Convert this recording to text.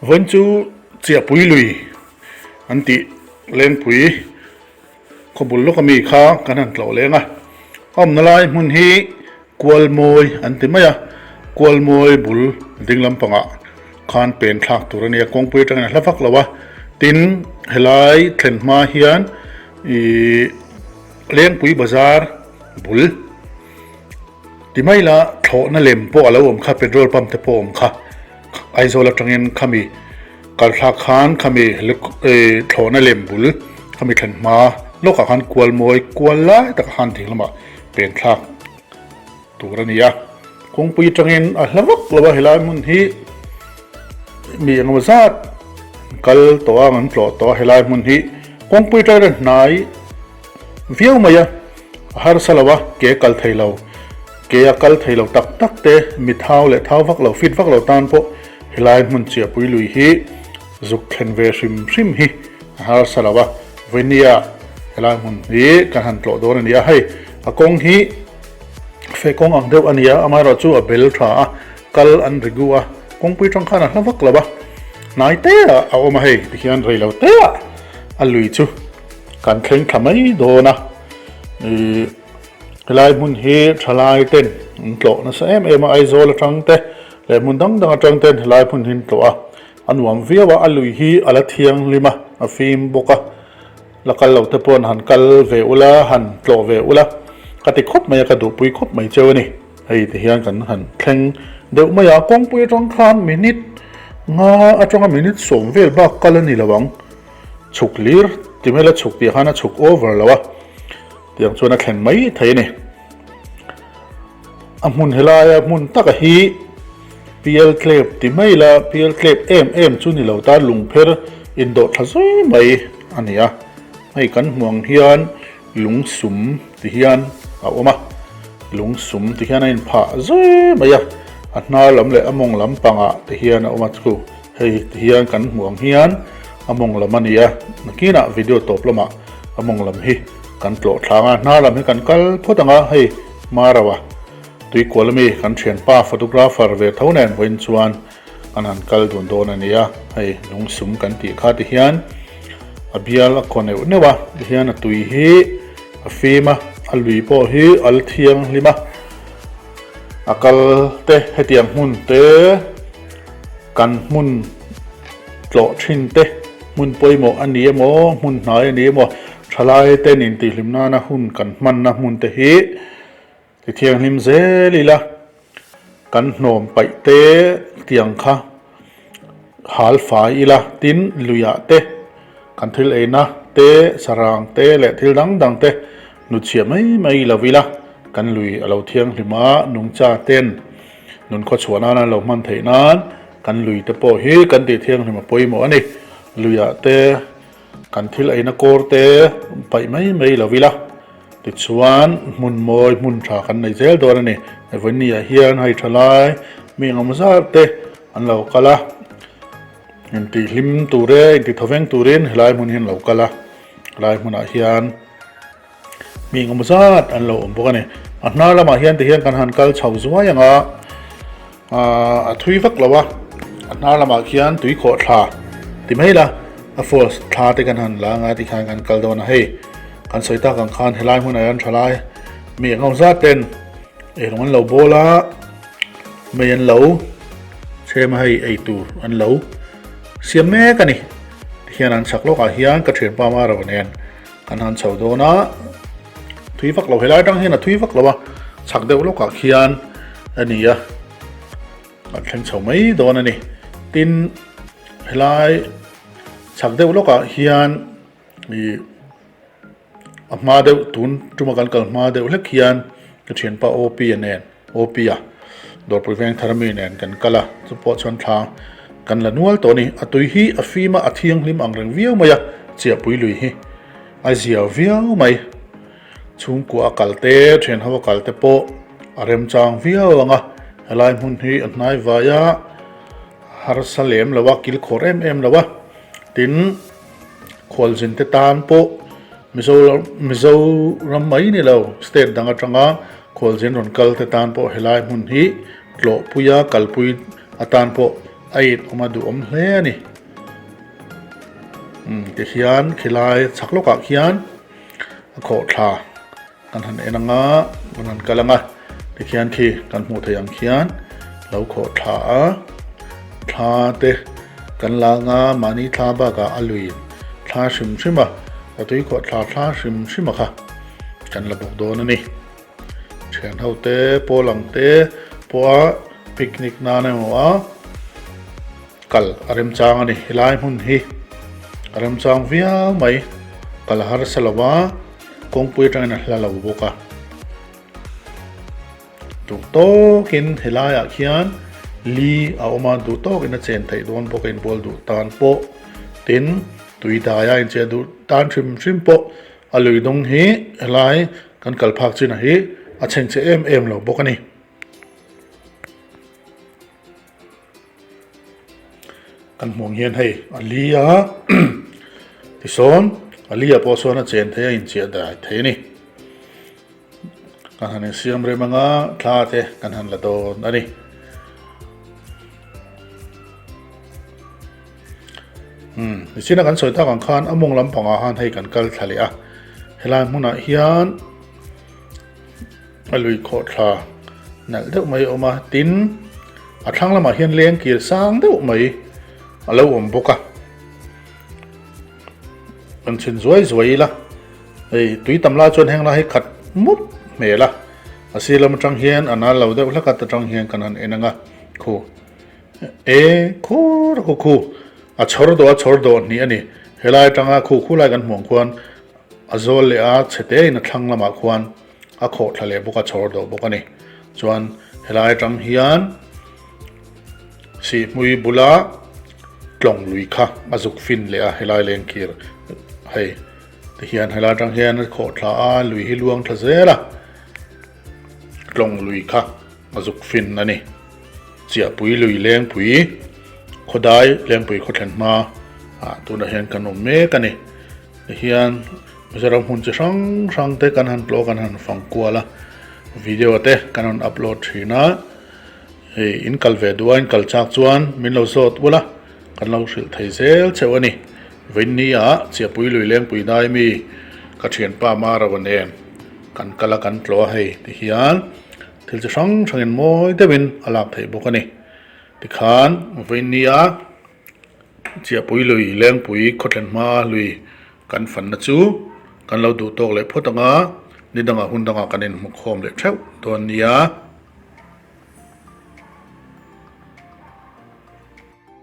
Vawiin chu Chiahpui lui an tih Lengpui khawbul lawk ami kha kan han tlawh leng a. A awmna lai hmun hi Kualmawi an ti mai a, Kualmawi bul ding lampangah khan pen thlak tur a ni a, kawngpui atangin a hla vak lo a. Tin, helai thlen hma hian ih Lengpui bazar bul ti mai la thlawhna lem pawh a lo awm kha, petrol pump te pawh a awm kha. Aizawl atangin khami kal thlak khan khami thlawhna lem bul khami thlen hma lawkah khan kual mawi kual lai takah khan ding lamah pen thlak tur a ni a. Kawngpui atangin a hla vak lo a helai hmun hi mi engemaw zat kal tawh a an tlawh tawh a helai hmun hi kawngpui atangin a hnai viau mai a, a harsa lo a, ke kal thei lo, ke a kal thei lo tak tak te, mi thau leh thau vak lo, fit vak lo tan pawh helai hmun chiahpui lui hi zuk thlen ve hrim hrim hi a harsa lo a, vawinia helai hmun hi kan han tlawh dawn a ni a, hei a kawng hi feh kawng ang deuh a ni a, amaherawhchu a bel tha a, kal an rigu a, kawngpui tang khan a hla vak lo a, hnai te ah a awm a hei tikhian rei lo te ah a lui chu. Kan thleng thla mai dawn a, ih helai hmun hi thalai ten an tlawh nasa em em a, Aizawl atang te leh hmun dang dang atang ten helai hmun hi an tlawh a, a nuam viau a, a lui hi a la thianghlim a, a fim bawk a, la kal lo te pawh han kal ve ula, han tlawh ve ula ka ti khawp mai a, ka duhpui khawp mai cheu a ni. Hei ti hian kan han thleng deuh mai a, kawngpui atang khan minute nga atanga minute sawm vel bak kal a ni lo ang. Chhuk lir ti hmel a chhuk tih khan a chhuk over lo a, tiang chuan a thlen mai thei a ni. A hmun helaia hmun taka hi pial tlep ti mai la, pial tlep em em chu ni lo ta lungpher indawh tha zui mai a ni a. Hei kan hmuh ang hian lungsum ti hian a awm a, lungsum ti hian a inphah zui mai a, a hnar lam leh a mawng lampangah ti hian a awm a chu. Hei ti hian kan hmuh ang hian a mawng lam a ni a, nakinah video tawp lamah a mawng lam hi kan tlawh thlang a, hnar lam hi kan kal phawt ang a, hei Marawa tuikual ami kan thianpa photographer ve tho nen vawiin chuan an han kal dun dawn a ni a, hei lungsum kan tih kha ti hian a bial a kaw neuh neuh a, ti hian a tui hi a fim a, a lui pawh hi a la thianghlim a, a kal te hetiang hmun te. Kan hmun tlawh thin te, hmun pawimawh a ni emaw, hmun hnai a ni emaw, thalai ten intihhlim nana hun kan hmanna hmun te hi ti thianghlim zel ila, kan hnawm paih te tiang kha hal fai ila, tin luiah te kan thil eina te, sarang te leh thil dang dang te hnutchhiah mai mai lo ila, kan lui a lo thianghlim a, nungcha ten. Nun khawchhuah nana lo hman theih nan kan lui te pawh hi kan tih thianghlim a pawimawh a ni. Luiah te kan thil eina kawr te paih mai mai lo ila tichuan hmun mawi hmun tha kan nei zel dawn a ni. Vawiin ah hian hei tha lai mi engawm zar te an lo kal a, intihhlim tur e intithawveng turin helai hmun hi an lo kal a, helai hmunah hian. Mi engemaw zat an lo awm bawk a ni. A hnar lamah hian tihian kan han kal chho zuai ang a, aaa a thui vak lo a, a hnar lamah khian tui khawh thla ti mai ila a falls thla te kan han la anga tikhan kan kal dawn a hei kan sawi tak ang khan helai hmunah hian thalai mi engemaw zat ten eirawng an lo bawl a, mei an lo chhem a hei eitur an lo siam mek a ni. Tihian an chhak lawkah hian ka thianpa Maro nen. Kan han chho dawn a, thui vak lo helai atang hian a thui vak lo a, chhak deuh lawkah khian a ni a, kan thleng chho mai dawn a ni. Tin, helai chhak deuh lawkah hian ih a hma deuh tun tuma kan kal hma deuh hlek hian ka thianpa OP-a nen. OP-a Dawrpui Vengthar ami nen kan kal a, chu pawh chuan thla kan la nual tawh a ni. A tui hi a fim a, a thianghlim ang reng viau mai a, Chiahpui lui hi a zia viau mai. Chhungkua a kal te, thianho a kal te pawh a remchang viau ang a, helai hmun hi a hnai vai a, harsa lem lo a, kilkhawr em em lo a, tin, Khualzin te tan pawh Mizoram mai ni lo, state dang atanga khualzin rawn kal te tan pawh helai hmun hi tlawhpuia kalpui atan pawh A it awm a duhawm hle a ni. Umm tihian khilai chhak lawkah khian a khawhthla kan han en ang a, kan han kal ang a, tikhian khi kan hmuh theih ang khian lo khawhthla a, thla te kan la ang a, mahni thla bakah a lui thla hrim hrim a, a tui khawhthla thla hrim hrim a kha kan la bawk dawn a ni. Thian ho te, pawl ang te pawha picnic nan emaw a kal a remchang a ni. Helai hmun hi a remchang viau mai, kal a harsa lo a, kawngpui atangin a hla lo bawk a. Duh tawkin helaiah khian li a awm a, duh tawkin a chen theih dawn bawk a inbual duh tan pawh tin tui daia incheh duh tan hrim hrim pawh A lui dawng hi helai kan kal phak chinah hi a chhengchhe em em lo bawk a ni. Kan hmuh ang hian hei a li a tisawn a li ah pawh sawn a chen thei a inchiah dai thei a ni. Kan han insiam rem anga thla te kan han la dawn a ni. Umm nichina kan sawi tak ang khan a mawng lampangah khan hei kan kal thla leh a helai hmunah hian a lui khawhthla nalh deuh mai a awm a tin a thlang lamah hian leng kir sang deuh mai a lo awm bawk a kan chhin zuai zuai ila hei tui tam lai chuan heng lai hi khat mup hmel a a sir lam atang hian a nal lo deuh hlek a ta tang hian kan han en ang a khu. E khur khu khu a chhawr dawh a chhawr dawh hnih a ni. Helai atanga khu khu lai kan hmuh ang khuan a zawl leh a chhe te in a thlang lamah khuan a khawh thla leh bawk a chhawr dawh bawk a ni. Chuan helai atang hian Sihhmui bula tlawng lui kha a zuk fin leh a helai lengkir hei tihian helai atang hian a khawh thla a lui hi luang thla zel a tlawng lui kha a zuk fin a ni. Chiahpui lui Lengpui khawdai Lengpui khawthlen hma ah tunah hian kan awm mek a ni. Tihian Mizoram hmun chi hrang hrang te kan han tlawh kan han fang kual a, video te kan rawn upload thin a, hei in kal ve duh a in kal chak chuan min lo zawt ula kan lo hrilh thei zel cheu a ni. Vawiinni ah Chiahpui lui Lengpui dai mi ka thianpa Marawa nen kan kal a kan tlawh a hei tihian. Thil chi hrang hrangin mawi deuhin a lak theih bawk a ni. Tikhan vawinia Chiahpui lui Lengpui khawthlen hma lui kan fanna chu kan lo duh tawk leh phawt ang a, ni dangah hun dangah kan inhmukhawm leh theuh dawn nia.